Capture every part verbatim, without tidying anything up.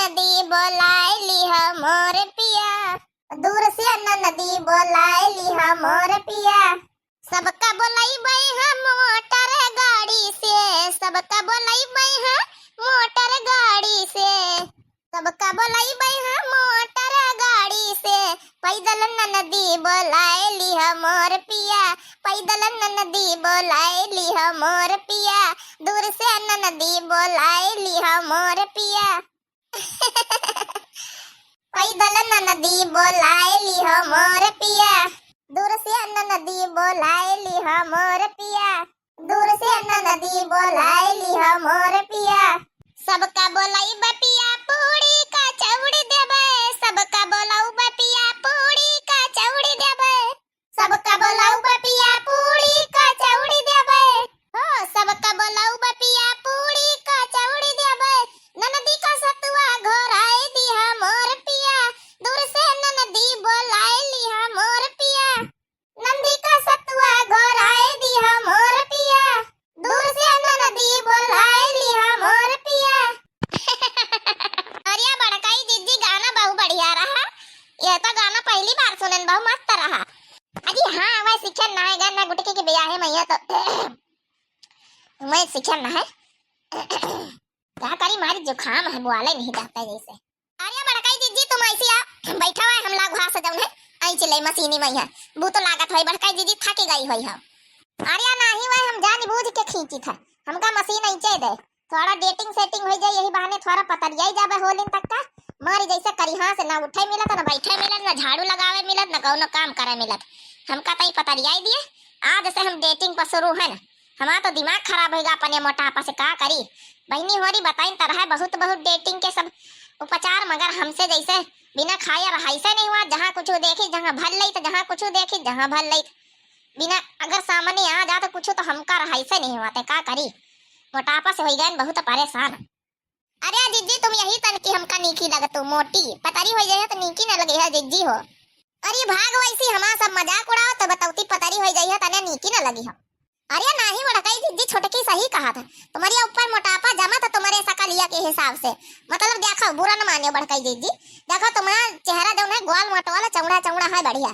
ननदी बोलाए लिहा मोर पिया, दूर से ननदी बोलाए लिहा मोर पिया। सबका बोलइबे हम मोटर गाड़ी से, सबका बोलइबे हम मोटर गाड़ी से, सबका बोलइबे हम मोटर गाड़ी से। पैदल ननदी बोलाए लिहा मोर पिया, पैदल ननदी बोलाए लिहा मोर पिया, दूर से ननदी बोलाए लिहा मोर पिया। पैदल ननदी बोलाए लिहा मोर पिया, दूर से ननदी बोलाए लिहा मोर पिया, दूर से ननदी बोलाए लिहा मोर पिया। सबका बोलइबे पिया पूड़ी कचौड़ी देबे, सबका बोलइबे पिया पूड़ी कचौड़ी देबे, सबका बोलइबे पिया पूड़ी कचौड़ी देबे। हो, सबका बोलइबे पिया पूड़ी कचौड़ी देबे। ननदी का सतुआ घोराए दिहा मोर पिया, दूर से ननदी बोलाए लिहा मोर पिया। ननदी का सतुआ घोराए दिहा मोर पिया, दूर से ननदी बोलाए लिहा मोर पिया। अरे बड़काई जिज्जी, गाना बहु बढ़िया रहा। यह तो गाना पहली बार सुनन, बहु मस्त रहा। अजी हाँ, वह सिखन ना है, गन ना गुटकी के बियाहे मइया तो मैं सिखन ना है। का करी, मारी जुखाम है, बोले नहीं जाता है जैसे। अरे बड़काई जिज्जी, तुम ऐसी आ, बैठा हुआ है, हम लागू हाथ से जौन है, ऐंच ले मशीनी मइया। बू तो लागत होई बड़काई जिज्जी, थकी गई होई हो। अरे नाही, वह हम जानी बूझ के खींची था, हमका मशीन ऐंचे दे, थोड़ा dating setting हो जाए, यही बहाने थोड़ा पतरियाई जाबे होलिन तक का। मारी जैसे करिहा से ना उठे मिलत, ना बैठे मिलत, ना झाड़ू लगावे मिलत, ना कौनो काम करे मिलत। हमका तई पतरियाई दिए, आज से हम dating पर शुरू है ना। हमार तो दिमाग खराब होइगा अपने मोटापा से, का करी। बहिनी होरी बताइन तरह बहुत बहुत dating के सब उपचार, मगर हमसे जैसे बिना खाए रहाई से नहीं हुआ। जहाँ कुछ देखी, जहाँ भर लई, तो जहाँ कुछ देखी, जहाँ भर लई, बिना अगर सामने आ जा तो कुछ तो हमका रहाई से नहीं हुआ, ते का करी। मोटापा से होई गए बहुत परेशान। अरे जिज्जी, तुम यही तन की हमका नीकी लगतू, मोटी पतरी हो जाए तो नीकी न लगे है जिज्जी हो। अरे भाग वैसी हमार सब मजाक उड़ाओ तो बतौती पतरी हो जाए तने नीकी न लगी हो। अरे नाही बड़काई जिज्जी, छोटकी सही कहा था, तुम्हारे ऊपर मोटापा जमा था तुम्हारे सकलिया के हिसाब से। मतलब देखो, बुरा न मानियो बड़काई जिज्जी, देखो तुम्हारा चेहरा जौन है ग्वाल मोट वाला चौड़ा चौड़ा है बढ़िया,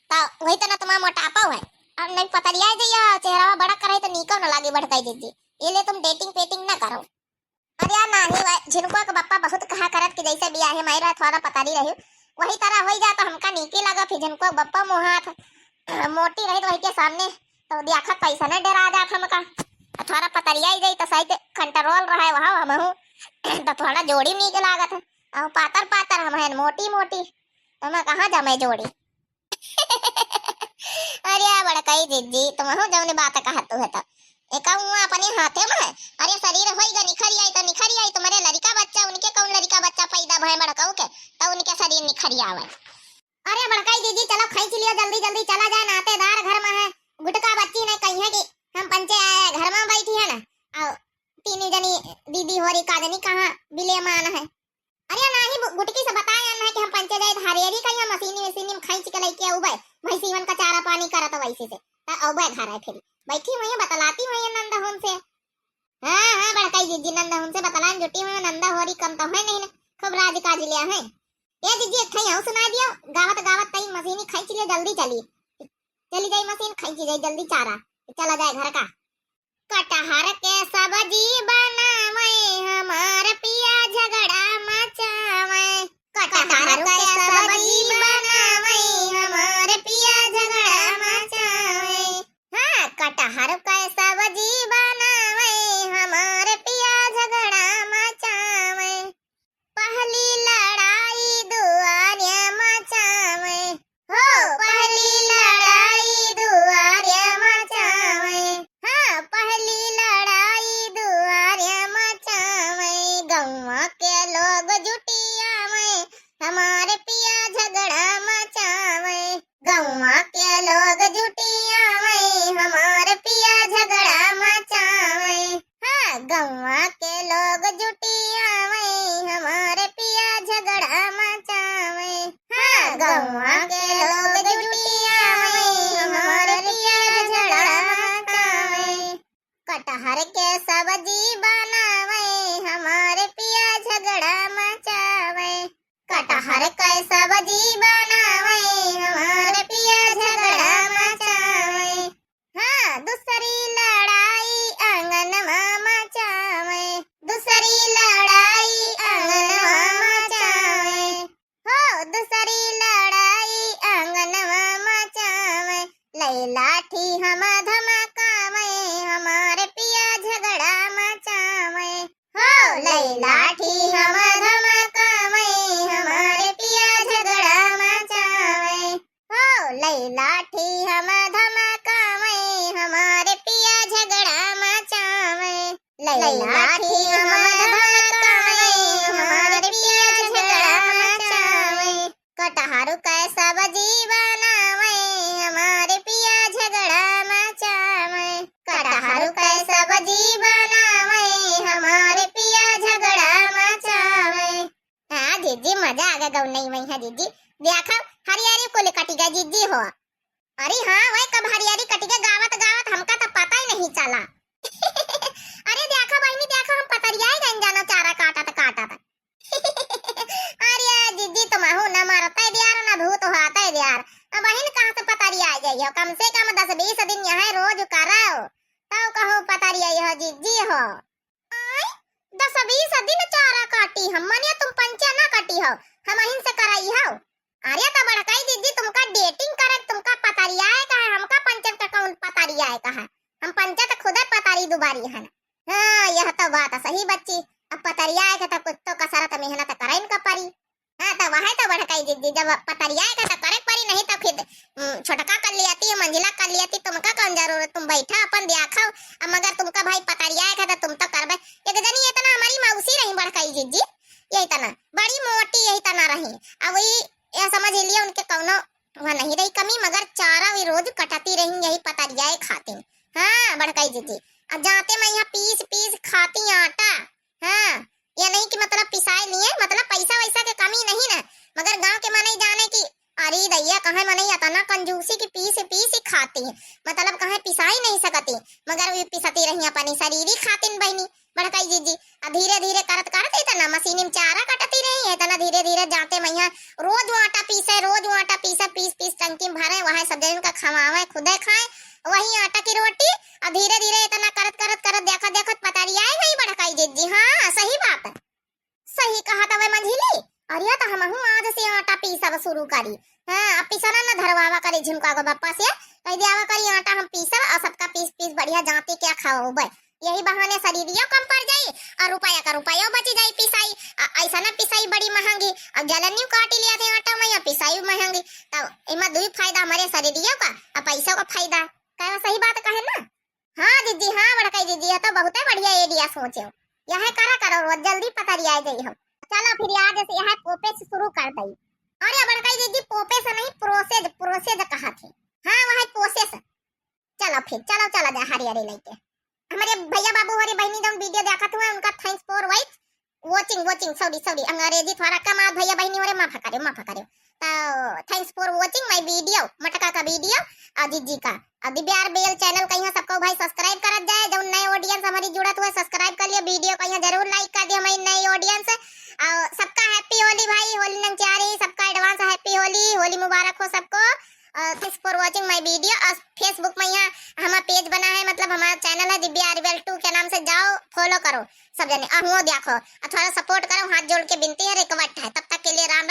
तो वही तना तुम्हारा मोटापा है। और नहीं पतरिया जइया, चेहरा बड़ा करे तो नीको न लागी बड़काई जिज्जी, ये ले तुम dating पेटिंग ना करो। अरे यार नाही, वह झिनको के बप्पा बहुत कहा करत कि जैसे बियाहे माई रहे थोड़ा पतरी रही, वही तरह होई जा तो हमका नीकी लगा। फिर झिनको के बप्पा मोहात मोटी रही तो वही के सामने तो दियाखत पैसा न डरा जात हमका। थोड़ा पतरिया ही जाई तो सही के control रहे वहाँ हमहू तो थोड़ा जोड़ी नीक लागत है। और पातर पातर हम हैं मोटी मोटी, तो मैं कहाँ जमे जोड़ी। अरे आ बड़कई जिज्जी, तुमहू जौन बात कहत हो तो एका हुआ अपने हाथे में है। अरे शरीर होई गा निखरी आई तो निखरी आई, तुम्हारे लड़का बच्चा, उनके कौन लड़का बच्चा पैदा भय बड़कऊ के, तो उनके शरीर निखरी आवे। अरे बड़कई जिज्जी, चलो खींच लियो जल्दी जल्दी, चला जाए नातेदार घर में है, गुटका बच्ची नहीं कही है कि हम पंचे आए घर में बैठी है ना, और तीन जनी दीदी हो रही का जनी कहाँ बिले मान है। अरे नाही, बु-, गुटकी से बताए न है कि हम पंचे जाए हरेरी का या मशीनी वशीनी में खींच के लेके आउबे, भैंसीवन का चारा पानी करत वैसे से। त आउबे घर है फिर। बैठी हुई है, बतलाती हुई है नंद होन से। हाँ, हाँ, बड़कई जिज्जी नंद होन से बतलान जुटी हुई है, नंद होरी कम तो है नहीं ना, खूब राज काज लिया है। ए जिज्जी, एक ठई और सुना दियो, गावत गावत तई मशीनी खींच लियो, जल्दी चली। चली जाई मशीन, खींची जाई जल्दी चारा, चला जाए घर का। कटहर के सब्जी बनावे हमार पिया झगड़ा मचावे। कटहर के सब्जी बनावे हमार पिया झगड़ा मचावे। हाँ, कटहर के सब्जी बनावे हमार पिया झगड़ा मचावे। पहली लड़ाई दुआरे मचावे, हो, पहली लड़ाई दुआरे मचावे, हाँ, पहली लड़ाई दुआरे मचावे, गौवा हम धमकावे, हमारे पिया झगड़ा मचावे। हो, लई लाठी हम धमकावे, हमारे पिया झगड़ा मचावे। हो, लई लाठी हम धमकावे, हमारे पिया झगड़ा मचावे। लई लाठी हम धमकावे, हमारे पिया झगड़ा मचावे। कटहर कै सब्जी बनावे, हमारे पिया झगड़ा मचावे। कटहर कै सब्जी बनावे, हमारे पिया झगड़ा मचावे। हाँ जिज्जी, मजा आ गया गौनई में है जिज्जी। देखा, हरियरी कुल कटि गै जिज्जी हो। अरे हाँ, वह कब हरियरी कटि गै गावत गावत, हमका तो पता ही नहीं चला। अरे देखा बहिनी, देखा हम पतरियाई गइन जानो चारा काटत काटत। अरे जिज्जी, तुमहू न मरते दियार, न भूत होते दियार। अब बहिन कहाँ से पतरियाई गई हो? कम से कम दस बीस दिन यहाँ रोज करो, तब कहूँ पतरियाई हो जिज्जी हो। आय, दस बीस दिन चारा काटी हम, मने तुम पंचे ना काटी हो, हमहिन से कराई हो। अरे तो बड़काई जिज्जी, तुमका dating करे, तुमका पतरियाए का है, हमका पंचन का कौन पतरियाए का है? हम पंचे तो खुदे पतरी दुबारी हन। हाँ, यह तो बात सही बच्ची। अब पतरियाए के तो कुछ तो कसरत मेहनत करइन का परी। हाँ, तो वह तो बड़काई जिज्जी, जब पतरियाए के तो करे परी, नहीं तो खुद, उम, छोटका कर लियाती, मंझिला कर लियाती, तुमका कौन जरूरत, तुम बैठा अपन द्याखो। अब मगर तुमका भाई पतरियाए के तो तुम तो करबे। एक जनी इतना हमारी मौसी रही बड़काई जिज्जी, यही तना बड़ी मोटी, यही तना रही। अब वही यह समझ लिया उनके कौनो वह नहीं रही कमी, मगर चारा भी रोज कटती रही यही पतरियाए खातिर। हाँ बड़काई जिज्जी, अब जाते मैं यहाँ पीस पीस खाती आटा। हाँ, ये नहीं कि मतलब पिसाए लिए, मतलब पैसा वैसा के कमी नहीं ना, मगर गांव के मनई जाने कि अरे दैया, कहे मनई अतना कंजूसी कि पीस पीस ही खाती, मतलब कहे पिसाई नहीं सकती, मगर वे पिसती रही अपनी शरीरी खातिन बहिनी बड़काई जिज्जी। आ धीरे धीरे करत करत इतना मशीनी में चारा कटती रही, इतना धीरे धीरे जाते मैया रोज वो आटा पीसे, रोज वो आटा पीसे, पीस पीस टंकी में भरे, वहाँ सब जन का खवावे, खुदे खाए, वही आटा की रोटी। आ धीरे धीरे इतना करत करत करत देखत देखत पतरियाए गई बड़काई जिज्जी। हाँ, सही बात है, सही कहा तवे मंझिली। अरे तो हमहू आज से आटा पीसब शुरू करी। हाँ, अब पिसना न धरवावा करी झुमका को बप्पा से, कह दियावा करी आटा हम पीसब और सबका पीस पीस बढ़िया जाति के खवाबे। यही बहाने शरीरियो कम पड़ जाई और रुपया का रुपयो बची जाई पिसाई। आ, ऐसा न पिसाई बड़ी महंगी, अब जलनियो काटी लिया थे आटा में, या पिसाई महंगी, तब इमा दुई फायदा हमारे शरीरियो का और पैसों का फायदा। कहे सही बात कहे ना? हाँ जिज्जी, हाँ बड़काई जिज्जी, यह तो बहुते बढ़िया idea सोचे हो। यह करा करो, रोज जल्दी पतरियाए जाई हम। चलो फिर आज से यह पोपे से शुरू कर दई। अरे बड़काई जिज्जी, पोपे से नहीं, process, process कहा थे। हाँ, वह process। चलो फिर, चलो, चलो जा हरी हरी लेके। हमारे भैया बाबू, हमारी बहनी जौन video देखत हुए, उनका thanks for watch, watching, watching, sorry, sorry, अंग्रेजी थोड़ा कम आवत भैया बहनी हो रे, माफ करियो, माफ करियो। तो thanks for watching my video, मटका का video और जिज्जी का। और दिव्या आर बेल channel कहिया सबको भाई subscribe करत जाए, जौन नए audience हमारी जुड़त हुए subscribe कर लियो, video कहिया जरूर like कर दियो हमारी नई audience। और सबका happy होली भाई, होली नंचारी, सबका advance happy होली, होली मुबारक हो सबको। और thanks for watching my video। और Facebook में यहाँ हमारा page बना है, मतलब हमारा channel है दिव्या आर बेल टू के नाम से, जाओ follow करो सब जने, और हुओ देखो और थोड़ा support करो, हाथ जोड़ के विनती है, request है। तब तक के लिए राम